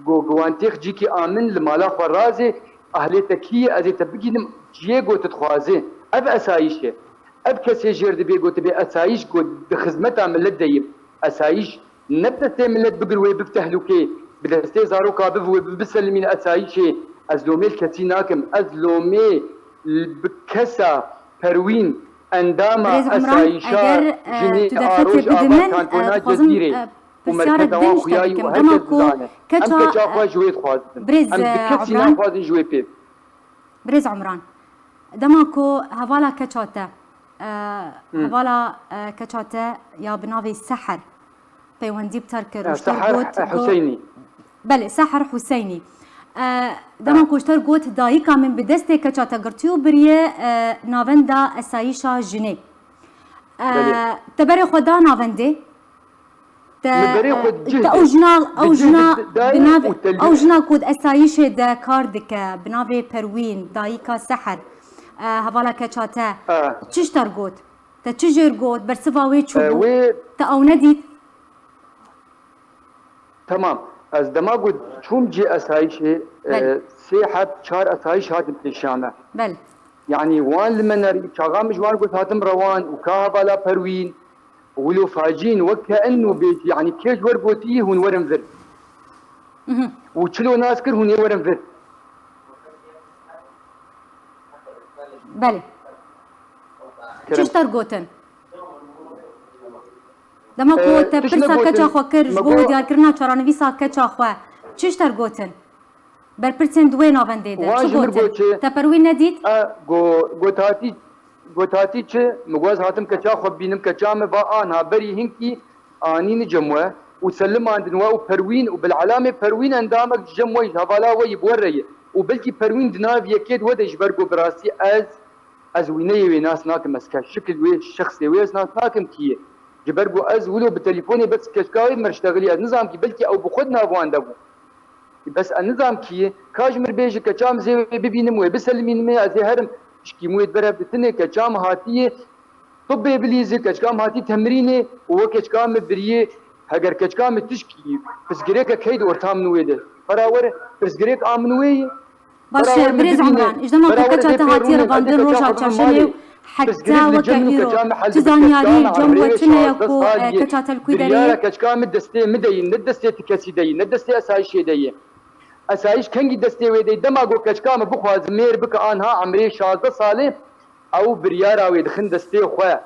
go, go wan têx cîkî amin li mala xwe razê, ahlê te kî ye, ez ê te bigînim, ciyê go tu dixwazê. Ev esayîş e. Ev kesê jêr dibê go tu bê esayîş, go di xizmeta milet de yî. Esayîş ne bi destê milet bigir wê bib tehlûkê, bi destê zaroka biv wê bi-, biselimîne esayîşê. Ez lomê li kesî nakim. Ez lomê li, bi kesa Perwîn, endama esayîşa jinê a Rojava Kantona Cezîrê û merkeza wan xuyayî û her kes dizane. Em keça xwe ji wê dixwazin. Em bi kesî naxwazin ji wê pê. Birêz Umran, dema ku hevala keça te, e, hevala, e, keça te ya bi navê Seher peywendî bi te kir û ji te got, e, got, Huseynî. Belê, Seher Huseynî. E, dema ku ji te got, dayika min bi destê keça te girtî û biriye, e, navenda esayîşa jinê. E, te berê xwe da navendê? Te, te ew jina, ew jina bi nav, ew jina ku di esayîşê de kar dike, bi navê Perwîn, dayika Seher, e, hevala keça te, çi ji te re got? Te çi jêr got? Bersiva wê çi bû? Te ew nedît? Temam. Ez dema ku çûm cê esayîşê, e, sê heb, çar esayîş hatin pêşiya me. Belê. Yanî wan li me nerî, çaxa min ji wan got hatim rewan û ka hevala Perwîn, wilo facîn, wek ke enno bêjî, yanî kê ji wer gotî, hûn werin vir. Mhm. Û çilo nas kir, hûn ê werin vir. Belê. Kerem. Çi ji te re gotin? Dema ku, e, te pirsa keça xwe kir, ji bo diyarkirina çaranivîsa keça xwe, çi ji te re gotin? Berpirsên di wê navendê de çi gotin? Te Perwîn nedît? E, go-, got hatî, got hatî çi? Min got ez hatim keça xwe bibînim, keça min va anha berî hinkî anîne cem we û selimandin we û Perwîn û bilelamê Perwîn endamek ji cem we, ji hevala we yî bi we re ye. Û belkî Perwîn di nav yekê di we de, ji ber ku bi rastî ez, ez wîneyê wê nas nakim, ez ke şikil wê, şexsê wê ez nas nakim kî ye. Ji ber ku ez wilo bi telîfonê bes keşka wê merştexilî, ez nizam kî belkî ew bi xwe di nav wan de bû. Bes ez nizam kî ye, ka ji mir bêje keça min zê wê bibînim, wê biselimînim, ez ê herim. Pişkî min wê di ber hev ditinê, keça min hatiye tibbê bilîzê, keça min hatî temrînê û we keça min biriyê. Heger keça min tişkî pirsgirêkek heye di orta min û wê de, bera were pirsgirêk a min û wê ye. Baş e, birêz Umran, ji dema ku keça te hatiye revandin roja çarşemê û heta weke îro, tu zanyarî li cem we tune ye ku, e, keça te li ku derê ye? Biryara keça min destê min de ye, ne destê ti kesî de ye, ne destê esayîşê de ye. Esayîş kengî destê wê de ye? Dema ku keça min bixwaze mêr bike anha emrê şazdeh salê, ew biryara wê dixin destê xwe.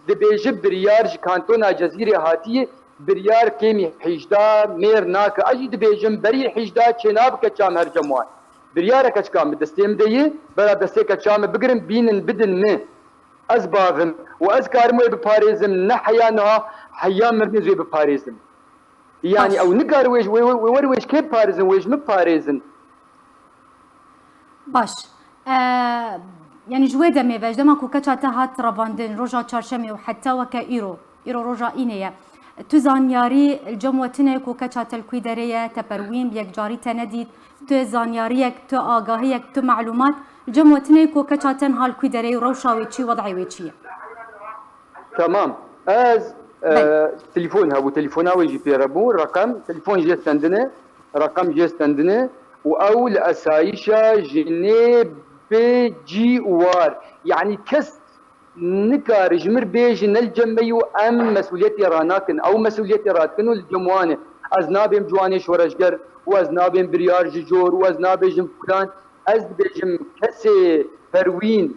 Dibêje biryar ji kantona Cezîrê hatiye, biryar kêmî hêjda mêr nake. Ez jî dibêjim berî hêjda çênabe keça min her cem wan. Biryara keça min destê min de ye, bera destê keça min bigirin, bînin, bidin min. Ez bavim û ez karim wê biparêzim, ne heya niha, heya mirinê ez wê biparêzim. Yanî ew nikare wê, wê, wê, wê wer wê ji kê biparêzin, wê ji min biparêzin. Baş. E, yanî ji wê demê ve, ji dema ku keça te hat revandin, roja çarşemê û heta weke îro, îro roja înê ye, tu zanyarî li cem we tune ku keça te li ku derê ye, te Perwîn bi yekcarî te nedît, tu zanyariyek, tu agahiyek, tu malûmat li cem we tune ku keça te niha li ku derê ye û rewşa wê çi, wed'ê wê çi ye? Tamam. Ez, e, telefon hebû, telefona wê jî pê re bû, reqem, telefon jê stendine, reqem jê stendine û ew li esayîşa jinê bê cî û war. Yanî kes nikare ji mir bêje ne li cem me yî û em mesûliyetê ranakin. Ew mesûliyetê radikin û li cem wan e. Ez nabêm ciwanê şoreşger û ez nabêm biryar ji jor û ez nabêjim filan. Ez dibêjim kesê Perwîn,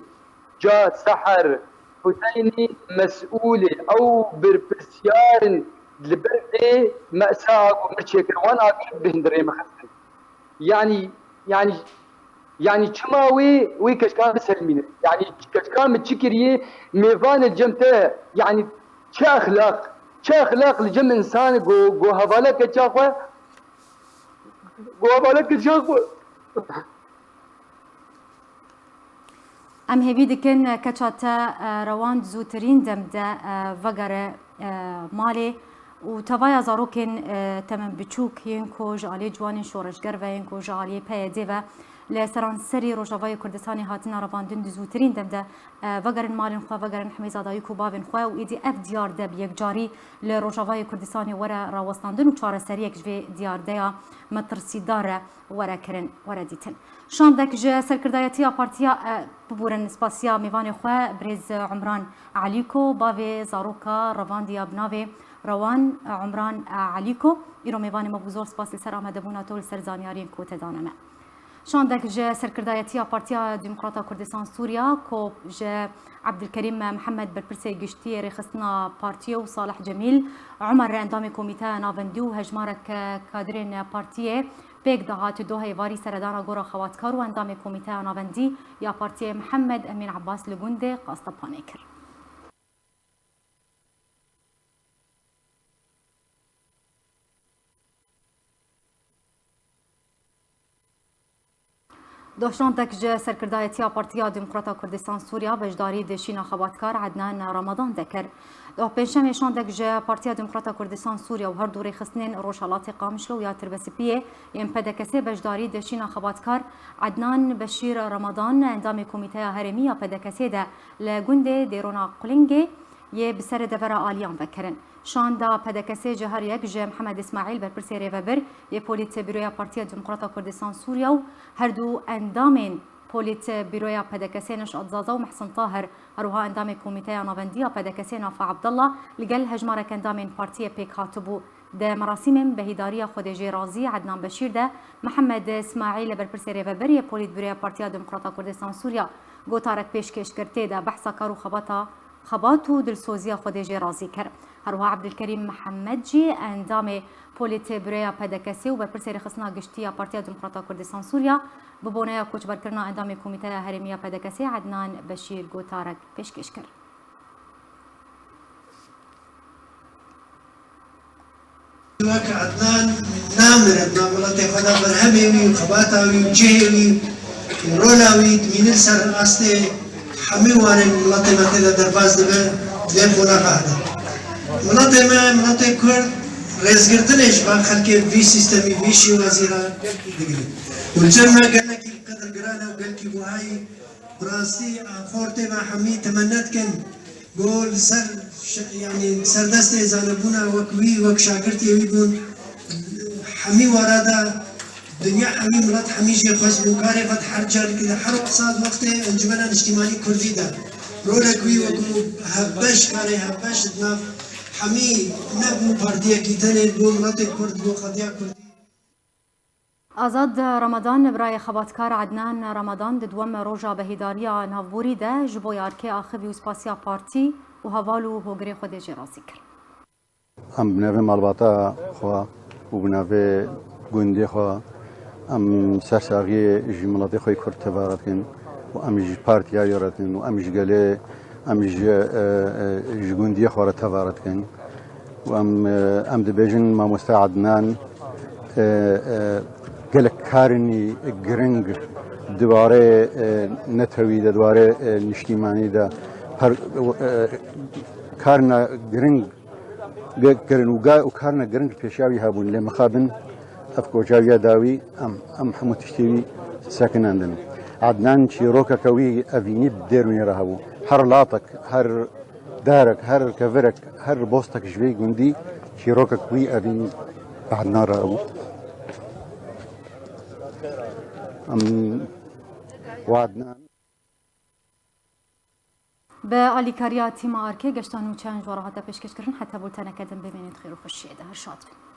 Ca Seher Huseynî mesûl e. Ew berpirsiyar in li ber vê mesa ku mir çêkir. Wan agir bi hundirê min xistin. Yanî, yanî, yanî çima wê, wê keşka min biselimîne? Yanî keşka min çi kiriye? Mêvanê cem te, yanî çi exlaq, çi exlaq li cem însan go, go hevala keça xwe, go hevala keça xwe. Em hêvî dikin keça te, e, Rewan di zûtirîn dem de, e, vegere, e, malê û tevaya zarokên, e, temen biçûk yên ku ji aliyê ciwanên şoreşger ve, yên ku ji aliyê P Y D ve li seranserî Rojavayê Kurdistanê hatine revandin di zûtirîn dem de, e, vegerin malên xwe, vegerin himêza dayik û bavên xwe û êdî ev diyar de bi yekcarî li Rojavayê Kurdistanê were rawestandin û çareseriyek ji vê diyardeya metirsîdar re were kirin, were dîtin. Şandek ji serkirdayetiya partiya, e, bibûrin, spasiya mêvanê xwe, birêz Umran Elîko, bavê zaroka revandiya bi navê Rewan, e, Umran, e, Elîko. Îro mêvanê me bû, zor spas li ser amadebûna te û li ser zanyariyên ku te dane me. Şandek ji serkirdayetiya Partiya Demokrata Kurdistan Sûriya, ku ji Ebdilkerîm Mihemed, berpirsê giştî yê rêxistina partiyê, û Salih Cemîl Umer, endamê komîteya navendî û hejmarek kadirên partiyê, pêk dihat. Doheyê varî seredana Gora Xebatkar û endamê Komîteya Navendî ya Partiyê Mihemed Emîn Ebbas li gundê Qastepanê kir. Doh şandek ji serkirdayetiya Partiya Demokrata Kurdistan Sûriya beşdarî di şîna xebatkar Ednan Ramadan de kir. Doh pêncşemê şandek ji Partiya Demokrata Kurdistan Sûriya û her du rêxistinên Rojhelatê Qamişlo û ya Tirbespiyê yên P D K S'ê beşdarî di şîna xebatkar Ednan Beşîr Ramadan, endamê Komîteya Herêmî ya P D K S'ê de li gundê Dêrona Qulingê yê bi serê devera aliyan vekirin. Şanda P D K S'ê ji her yek ji Mihemed Îsmaîl, berpirsê rêvebir yê Polîtbîroya Partiya Demokrata Kurdistan Sûriya û her du endamên Polîtbîroya P D K S'ê Neşat Zaza û Mehsen Tahir, her wiha endamê Komîteya Navendî ya P D K S'ê Nafa Abdallah, li gel hejmarek endamên partiyê pêk hatibû. Di merasîmên behîdariya Xwedê jê razî Ednan Beşîr de Mihemed Îsmaîl, berpirsê rêvebir yê Polîtbîroya Partiya Demokrata Kurdistan Sûriya, gotarek pêşkêş kir. Tê de behsa kar û xebata xebat û dilsoziya Xwedê jê razî kir. Her wiha Ebdilkerîm Mihemed jî, endamê Polîtbîroya P D K S'ê û berpirsê rêxistina giştî ya Partiya Demokrata Kurdistan Sûriya, bi boneya koçberkirina endamê Komîteya Herêmî ya P D K S'ê Ednan Beşîr gotarek pêşkêş kir. Wek Ednan namire, di nav miletê xwe de berhemê wî û xebata wî û cihê wî û rola wî dimîne li ser astê hemî warên miletê me tê de derbas dibe, vê qonaxa hene. Miletê me, miletê Kurd, rêzgirtinê ji van xelkê vî sîstemî, vî şêwazî re gelkî digire. Û li cem me gelekî qedirgiran e û gelkî buhayî, bi rastî axortê me hemî temenna dikin. Go li ser ş-, yanî serdestê zanebûna wek wî, wek şagirtê wî bûn. Hemî wara de dinya, hemî milet, hemî jê xwest bû karê xwe di her carikê de, her saet wextê Encûmena Niştîmanî Kurdî de rolek wî wekû hevbeş, karê hevbeş di nav hemî, ne bo partiyekî tenê, bo miletê Kurd, bo qediya Kurdî. Azad Ramadan, birayê xebatkar Ednan Ramadan, di duwem roja behîdariya navborî de ji bo yarkê axivî û spasiya partî û heval û hogirê Xwedê jê razî kir. Em bi navê malbata xwe û bi navê gundê xwe, em sersaxiyê ji miletê xwe yê Kurd tevare dikin û em ji partiya wê re dikin û em ji gelê, em ji, e, e, ji gundiyê xwe re tevare dikin. Û em, e, em dibêjin mamoste Ednan, e, e, gelek karên giring di warê, e, netewî de, di warê, e, niştîmanî de per-, e, karina giring ge-, kirin û ga-, û karina giring pêşiya wî hebûn. Lê mixabin ev koca wî ya dawî, em, em hemû tiştê wî sekinandin. Ednan çîrokeke wî evînî bi dêrûnê re hebû. Her latek, her darek, her kevirek, her bostek ji vê gundî çîrokek wî evînî bi Ednan re hebû. Em, û Ednan. Bi alîkariya tîma Arkê, geşta nûçeyan ji we re hate pêşkêşkirin. Heta bulteneke din bimînin di xêr û xweşiyê de. Her şad bin.